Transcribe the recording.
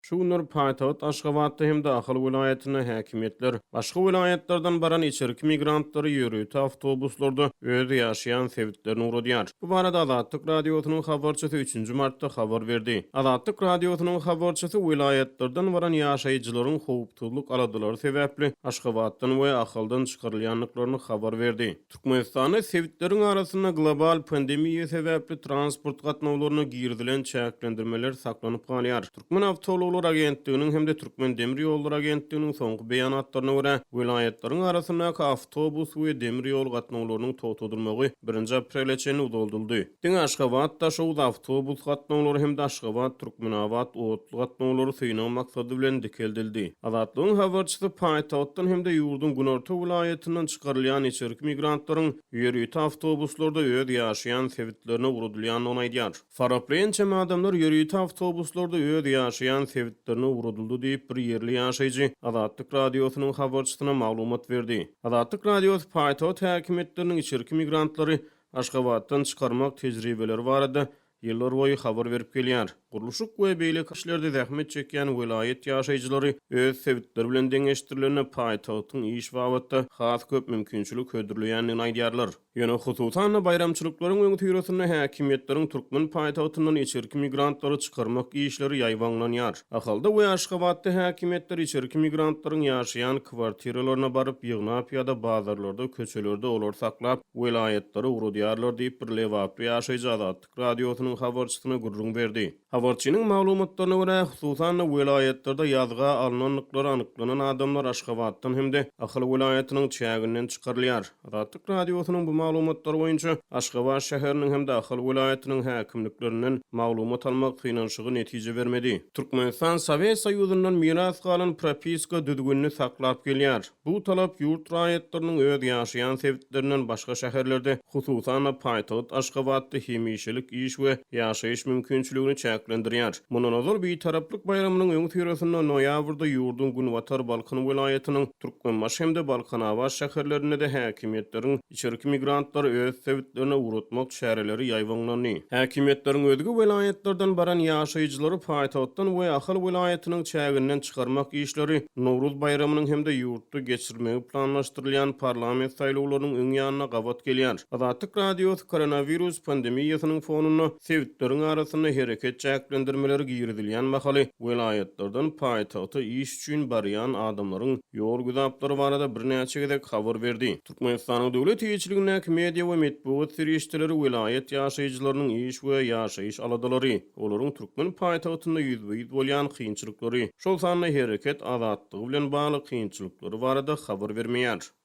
Şu günler paýtagt Aşgabatda hem-de Ahal welaýatynda häkimiýetler başga welaýatlardan baran içerki migrantlary ýörite awtobuslarda öz ýaşaýan sebitlerine ugradýar. Bu barada Azatlyk Radiosynyň habarçysy üçünji martda habar berdi. Azatlyk Radiosynyň habarçysy welaýatlardan baran ýaşaýjylaryň howpsuzlyk aladalary sebäpli Aşgabatdan we Ahaldan çykarylýandyklaryny habar berdi. Türkmenistanda sebitleriň arasynda global pandemiýa sebäpli transport gatnawlaryna girizilen çäklendirmeler saklanyp galýar. Türkmen awtoulaglary agentliginiň hem-de Türkmen demir ýollary agentliginiň soňky beýanatlaryna görä, welaýatlaryň arasyndaky awtobus we demir ýol gatnawlarynyň togtadylmagy birinji aprele çenli uzaldyldy. Diňe Aşgabat-Daşoguz awtobus gatnawlary hem-de Aşgabat-Türkmenabat otly gatnawlary synag maksady bilen dikeldildi. Azatlygyň habarçysy paýtagtdan hem-de ýurduň günorta welaýatyndan çykarylýan içerki migrantlaryň ýörite awtobuslarda öz ýaşaýan sebitlerine ugradylýandygyny aýdýar. Faraply ençeme adamlar ýörite awtobuslarda öz ýaşaýan sebitlerine ugradyldy diýip, bir ýerli ýaşaýjy Azatlyk Radiosynyň habarçysyna maglumat berdi. Azatlyk Radiosy paýtagt häkimiýetleriniň içerki migrantlary Aşgabatdan çykarmak tejribeleri barada ýyllarboýy habar berip gelýär. Gurluşyk we beýleki işlerde zähmet çekýän welaýat ýaşaýjylary öz sebitleri bilen deňeşdirilende paýtagtyň iş babatda has köp mümkinçilik hödürleýändigini aýdýarlar. Ýöne, hususan-da, baýramçylyklaryň öňüsyrasynda häkimiýetleriň türkmen paýtagtyndan içerki migrantlary çykarmak işleri ýaýbaňlanýar. Ahalda we Aşgabatda häkimiýetler içerki migrantlaryň ýaşaýan kwartiralaryna baryp, ýygnap ýa-da bazarlarda, köçelerde olary saklap, welaýatlara ugradýarlar diýip, bir lebaply ýaşaýjy Azatlyk Radiosynyň habarçysyna gürrüň berdi. Habarçynyň maglumatlaryna görä, hususan-da, welaýatlarda ýazga alnandyklary anyklanan adamlar Aşgabatdan hem-de Ahal welaýatynyň çäginden çykarylýar. Azatlyk Radiosynyň bu maglumatlary boýunça Aşgabat şäheriniň hem-de Ahal welaýatynyň häkimliklerinden maglumat almak synanyşygy netije bermedi. Türkmenistan Sowet Soýuzyndan miras galan propiska düzgünini saklap gelýär. Bu talap ýurt raýatlarynyň öz ýaşaýan sebitlerinden başga şäherlerde, hususan-da, paýtagt Aşgabatda hemişelik iş we ýaşaýyş mümkinçiligini çäklendirýär. Mundan ozal, Bitaraplyk baýramynyň öňüsyrasynda noýabrda ýurduň günbatar Balkan welaýatynyň Türkmenbaşy hem-de Balkanabat şäherlerinde-de häkimiýetleriň içerki migrantlary öz sebitlerine ugratmak çäreleri ýaýbaňlandy. Häkimiýetleriň özge welaýatlardan baran ýaşaýjylary paýtagtdan we Ahal welaýatynyň çäginden çykarmak işleri Nowruz baýramynyň hem-de ýurtda geçirilmegi planlaşdyrylýan parlament saýlawlarynyň öň ýanyna gabat gelýär. Azatlyk Radiosy koronawirus pandemiýasynyň fonunda sebitleriň arasynda hereket çäklendirmeleri girizilýän mahaly welaýatlardan paýtagta iş üçin barýan adamlaryň ýol güzaplary barada birnäçe gezek habar berdi. Türkmenistanyň döwlet eýeçiligindäki media we metbugat serişdeleri welaýat ýaşaýjylarynyň iş we ýaşaýyş aladalary, olaryň türkmen paýtagtynda ýüzbe-ýüz bolýan kynçylyklary, şol sanda hereket azatlygy bilen bagly kynçylyklary barada habar bermeýär.